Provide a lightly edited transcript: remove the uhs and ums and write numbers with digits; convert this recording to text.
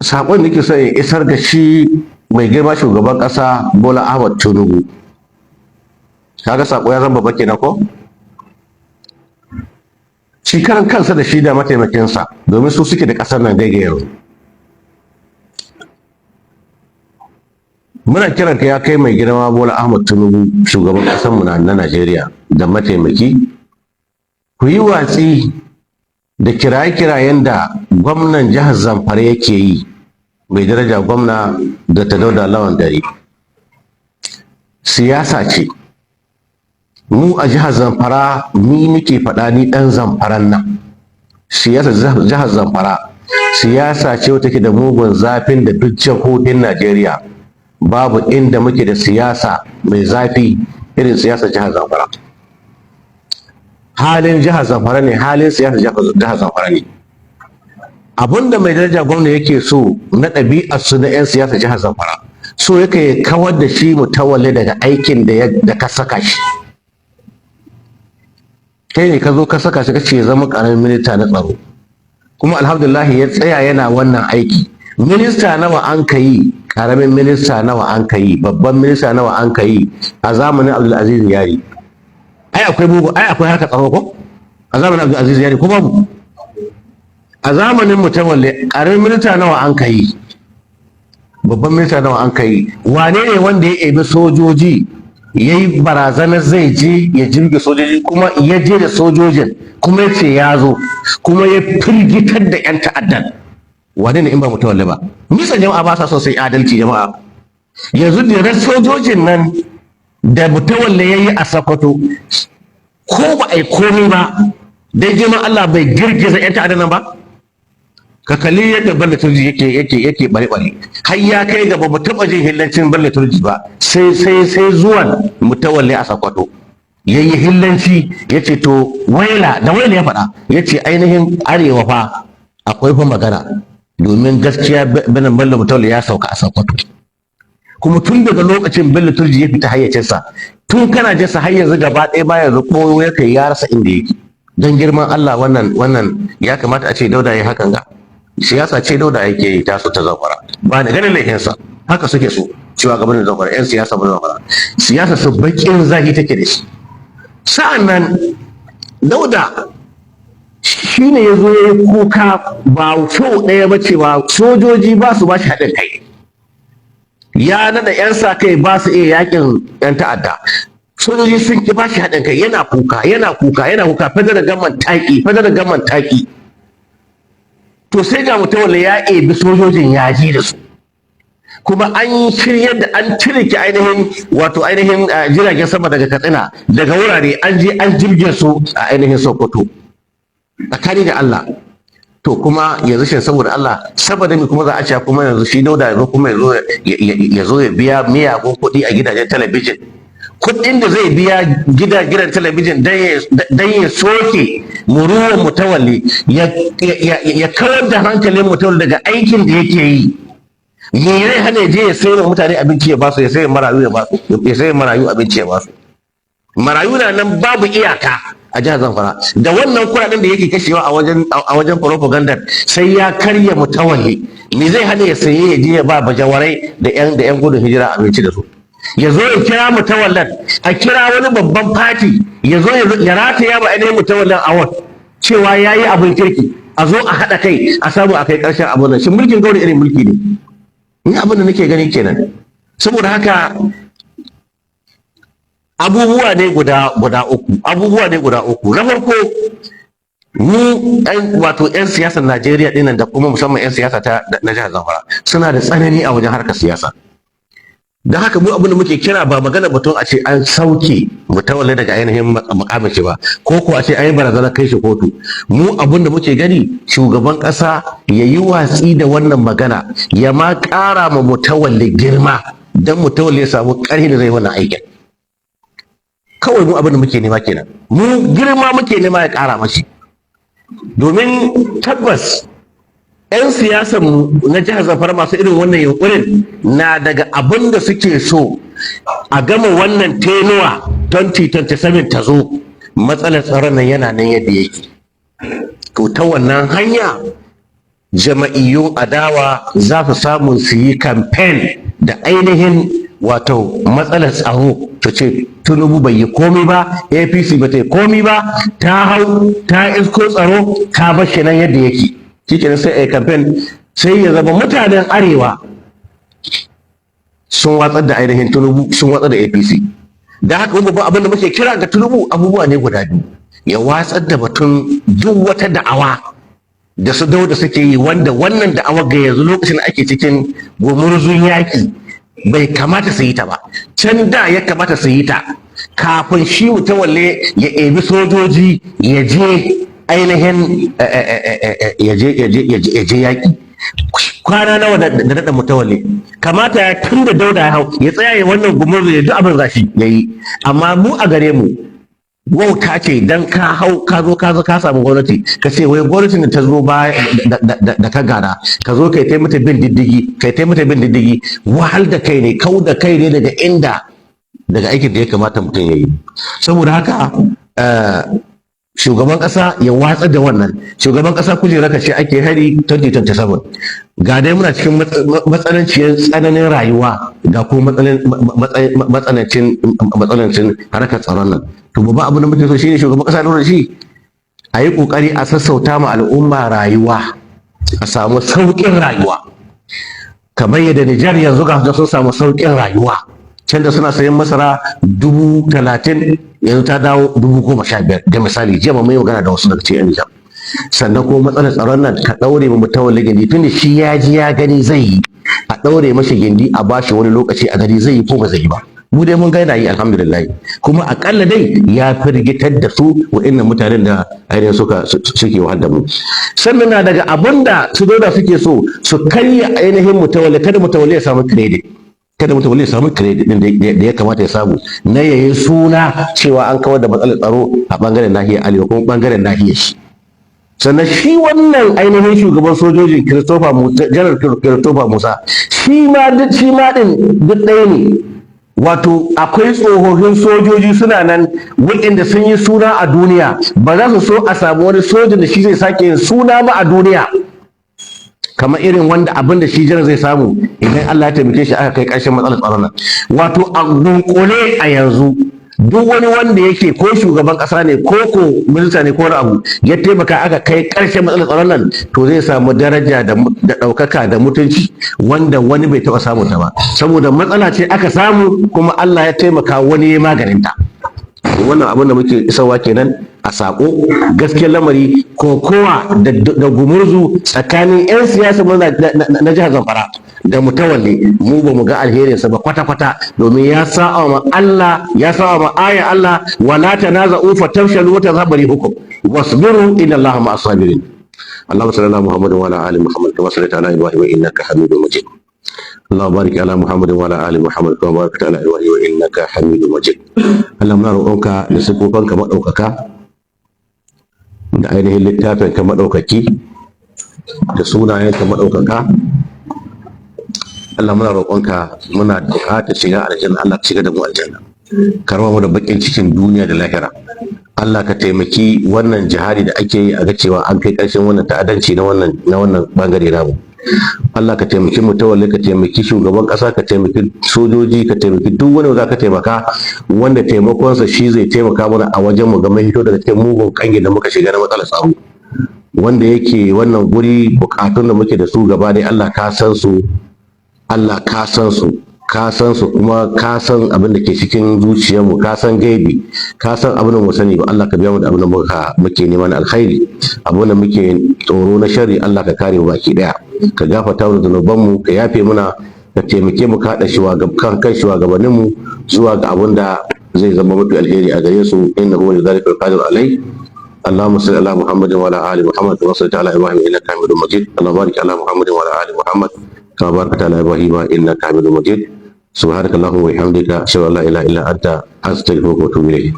Saƙon da ke so in isar ga shi mai girma shugaban ƙasa Bola Ahmad Tinubu, kaga saƙo ya zama babba kenan ko? Shi karan kansa da shi da mataimakinsa, domin su suke da ƙasar nan gaige yanzu. Muna kiran ka, ya kai mai girma Bola Ahmad Tinubu, shugaban ƙasar mu na Najeriya, da mataimaki, ku yi watsi da kiraye-kirayen da gwamnan jihar Zamfara yake yi, mai daraja gwamna Dr. Dauda Lawan Dare. Siyasa ce. Mu a jihar Zamfara, ni nake faɗa, ni ɗan Zamfaran nan, siyasar jihar Zamfara siyasa ce wata ke da mugun zafin da duk jihohin Najeriya babu inda muke da siyasa mai zafi irin siyasar jihar Zamfara. Halin jihar Zamfara ne, halin siyasar jihar Zamfara ne. Abinda mai daraja gwamna yake so na ɗabi'ar su na 'yan siyasar jihar Zamfara, so yake kawar da shi Mutawalle daga aikin da ka saka shi. Kai ne ka zo ka saka shi, kace ya zama ƙaramin minista na tsaro, kuma alhamdulillah ya tsaya yana wannan aiki. Minista nawa an ka yi? Ƙaramin minista nawa an ka yi? Babban minista nawa an ka yi a zamanin Abdulaziz Yari? Ai akwai bugu, ai akwai harkar tsaro ko a zamanin Abdulaziz Yari, ko babu? A zamanin Mutawalle, ƙaramin minista nawa an ka yi? Babban minista nawa an ka yi? Wane ne wanda ya ebi sojoji, ya yi barazanar zai je ya jirge sojoji, kuma ya je da sojojin, kuma ya ce ya zo, kuma ya firgitar da 'yan ta'addan? Wane ne in ba Mutawalle ba? Misa jama'a ba sa son sai adalci? Jama'a, yanzu da sojojin nan da Mutawalle ya yi a Sokoto, ko ba a yi komai ba, dai girman Allah bai girgiza 'yan ta'addan nan ba? Ka kalli yadda Bello Turji yake bare bare, har ya kai ga ba mu taɓa jin hillancin Bello Turji ba sai zuwan Mutawalle a Sokoto. Yayi hillanci, yace to waila da waila ya faɗa, yace ainihin arewa fa akwai fa magana, domin gaskiya benin Bello Mutawalle ya sauka a Sokoto. Kuma tun daga lokacin Bello Turji ya fita hayyacinsa, tun kana jinsa har yanzu gaba ɗaya ba, yanzu ɓoyo ya kai, ya rasa inda yake. Don girman Allah, wannan ya kamata a ce Dauda ya hakan ga siyasa ce Dauda yake yi taso ta Zamfara. Ba ni ganin laifinsa, haka suke so cewa gaban Zamfara, yan siyasa ba Zamfara, siyasa su bakin zahi take da shi. Sa'an nan Dauda shi ne ya zo ya yi kuka ba sau ɗaya ba cewa sojoji ba su ba shi haɗin kai, ya naɗa 'yan sa kai ba su iya yakin 'yan ta'adda, sojoji sun ki ba shi haɗin kai. Yana kuka, yana kuka, yana kuka, federal government taƙi, federal government taƙi. To sai ga Mutawalle ya ebi sojojin, ya ji da su, kuma an shiryar da an cire ainihin, wato ainihin jiragen sama daga Katsina, daga wurare, an je an jirge su a ainihin Sokoto. Tsakani da Allah, to kuma yanzu shi saboda Allah, saboda me kuma za a ce kuma yanzu shi Dauda ya zo, kuma ya zo ya biya miyagun kuɗi a gidajen talabijin, kuɗin da zai biya gidan talabijin don ya soke muruwan Mutawalli, ya kawar da hankalin Mutawalli daga aikin da yake yi? Me zai hana ya je ya sayar wa mutane abinci ya basu, ya sayar marayu ya basu, ya sayar marayu abinci ya basu? Marayu na nan babu iyaka a jihar Zamfara. Da wannan kuɗaɗen da yake kashewa a wajen propaganda sai ya karya Mutawalli, me zai hana ya saye, ya je ya ba bajawarai da yan gudun hijira abinci da su? Ya zo ya kira Mutawallan, a kira wani babban fati, ya zo ya rataya ba ainihin Mutawallan award cewa ya yi abin kirki, a zo a haɗa kai a samu a kai ƙarshen abin nan. Shin mulkin gauri irin mulki ne? Ni abin da nake gani kenan. Saboda haka abubuwa ne guda uku, abubuwa ne guda uku. Na farko, mu wato yan siyasar Najeriya dinnan, da kuma musamman yan siyasa ta na jihar Zamfara, suna da tsanani a wajen harkar siyasa. Don haka mu abin da muke kira, ba magana batun a ce an sauke Mutawalle daga ainihin mukamin shi ba, ko ko a ce an yi barazana kai shi kotu. Mu abin da muke gani, shugaban kasa ya yi watsi da wannan magana, ya ma ƙara ma Mutawalle girma don Mutawalle ya samu ƙarfi da zai wannan aikin. Kawai mu abin da muke nema kenan. Mu girma muke nema ya ƙara mashi, domin tabbas 'yan siyasar mu na jihar Zamfara masu irin wannan yunkurin na daga abin da suke so a gama wannan tenure, 2027 ta zo, matsalar tsaron nan yana nan yadda yake. To ta wannan hanya jama'iyyun adawa za su samu su yi kamfen da ainihin wato matsalar tsaro, ta ce Tinubu bai yi komi ba, APC ba ta yi komi ba, ta hau ta isko tsaro ta bar shi nan yadda yake. Shi sai a yi kamfen, sai ya zama mutanen arewa sun watsar da ainihin Tinubu, sun watsar da APC. Da haka babban abin da muke kira ga Tinubu abubuwa ne guda biyu: ya watsar da batun duk wata da'awa da su Dauda suke yi, wanda wannan da'awar ga yanzu lokacin da ake cikin gumurzun yaƙi bai kamata su yi ta ba. Can da ya kamata su yi ta, kafin shi Mutawalle ya ebi sojoji ya je ainihin ya je yaƙi. Kwana nawa da daɗa Mutawalle? Kamata ya tun da Dauda ya hau ya tsaya ya wannan gumurzu, ya duk abin zashi ya yi. Amma mu a gare mu wauta ce dan ka hau, ka zo ka samu gwamnati, ka ce wai gwamnatin da ta zo ba da ka gada, ka zo kai mata bin diddigi, kai mata bin diddigi. Wahal da kai ne, kau da kai ne daga inda daga aikin da ya kamata mutum ya yi. Saboda haka shugaban kasa ya watsar da wannan. Shugaban kasa, kujera ka ce ake hari 2027. Ga dai muna cikin matsananciyar tsananin rayuwa, ga kuma matsanancin harkar tsaron nan. To, babban abin da muke so shine shugaban kasa lura shi, a yi kokari a sassauta ma al'umma rayuwa, a samu sauƙin rayuwa, kamar yadda Nijar yanzu ga sun samu sauƙin rayuwa. Can da suna sayan masara 30,000, yanzu ta dawo 15,000. Da misali, jiya mun yi magana da wasu daga cikin Nijar. Sannan kuma matsalar tsaron nan, ka ɗaure mu Mutawalle gindi, tunda shi ya ji ya gani zai yi. A ɗaure mashi gindi, a bashi wani lokaci, a gani zai yi ko ba zai yi ba. Mu dai mun ga yana yi, alhamdulillah. Kuma akalla dai ya firgitar da su wa'annan mutanen da ainihin suke wahal da mu. Sannan na daga abin da su da suke so su karya ainihin Mutawalle, kada Mutawalle ya samu credit, kada Mutawalle ya samu credit din da ya kamata ya samu na yayin suna cewa an kawar da matsalar tsaro a bangaren nahiyar arewa, kuma bangaren nahiyar shi. Sannan shi wannan ainihin shugaban sojojin, Christopher Musa, Janar Christopher Musa, shi ma din duk ɗaya ne. Wato akwai tsofaffin sojoji suna nan waɗanda sun yi suna a duniya, ba za su so a samu wani sojin da shi zai sake yin suna ba a duniya kamar irin wanda abin da shi janar zai samu idan Allah ya taimake shi aka kai ƙarshen matsalar tsaron nan. Wato a dunkule, a yanzu duk wani wanda yake ko shugaban ƙasa ne ko minista ne ko wani abu, ya taimaka aka kai ƙarshen matsalar tsaron nan, to zai samu daraja da ɗaukaka da mutunci wanda wani bai taɓa samun ta ba, saboda matsala ce aka samu kuma Allah ya taimaka wani ya maganin ta. Wannan abin da muke isarwa kenan a sako. Gaskiyar lamari, kokowa da gumurzu tsakanin 'yan siyasa na jihar Zamfara da Mutawalle, mu ba mu ga alherinsa ba kwata-kwata, domin ya sa'a ma Allah, ya sa'a ma aya Allah: "Wala tanaza'u fatafshalu wa tadhhaba rihukum wasbiru, inna Allaha ma'as sabirin." اللهم صل على محمد وعلى ال محمد كما صليت على ابراهيم انك حميد مجيد. اللهم بارك على محمد وعلى ال محمد كما باركت على ابراهيم انك حميد مجيد. Allah, muna roƙonka da sifofinka maɗaukaka, da ainihin littafinka maɗaukaki, da sunayenka maɗaukaka. Allah, muna roƙonka, muna buƙatar shiga aljanna. Allah, ka shiga da mu aljanna, ka raba mu da baƙin cikin duniya da lahira. Allah, ka taimaki wannan jihadi da ake yi a ga cewa an kai ƙarshen wannan ta'addanci na wannan bangare namu. Allah, ka taimaki Mutawalle, ka taimaki shugaban ƙasa, ka taimaki sojoji, ka taimaki duk wani za ka taimaka, wanda taimakonsa shi zai taimaka mana a wajen mu ga mun hito daga cikin mugun kangi da muka shiga na matsalar tsaro. Wanda yake wannan guri, bukatun da muke da su gaba dai, Allah, ka san su. Allah, ka san su, ka san su, kuma ka san abin da ke cikin zuciyarmu, ka san gaibi, ka san abin da mu sani ba. Allah, ka biya mu da abin da muke neman alkhairi, abin da muke tsoro na sharri, Allah, ka kare mu baki daya. Ka gafarta mana zunubanmu, ka yafe muna, ka taimake mu, ka haɗa kan shugabanninmu zuwa ga abin da zai zama mafi alheri a gare su. Innahu waliyyu dhalika wal qadir alai. اللهم صل على محمد وعلى ال محمد كما صليت على ابراهيم انك حميد مجيد. اللهم بارك على محمد وعلى ال محمد كما باركت على ابراهيم انك حميد مجيد. سبحانك اللهم وبحمدك، اشهد ان لا اله الا انت، استغفرك واتوب اليك.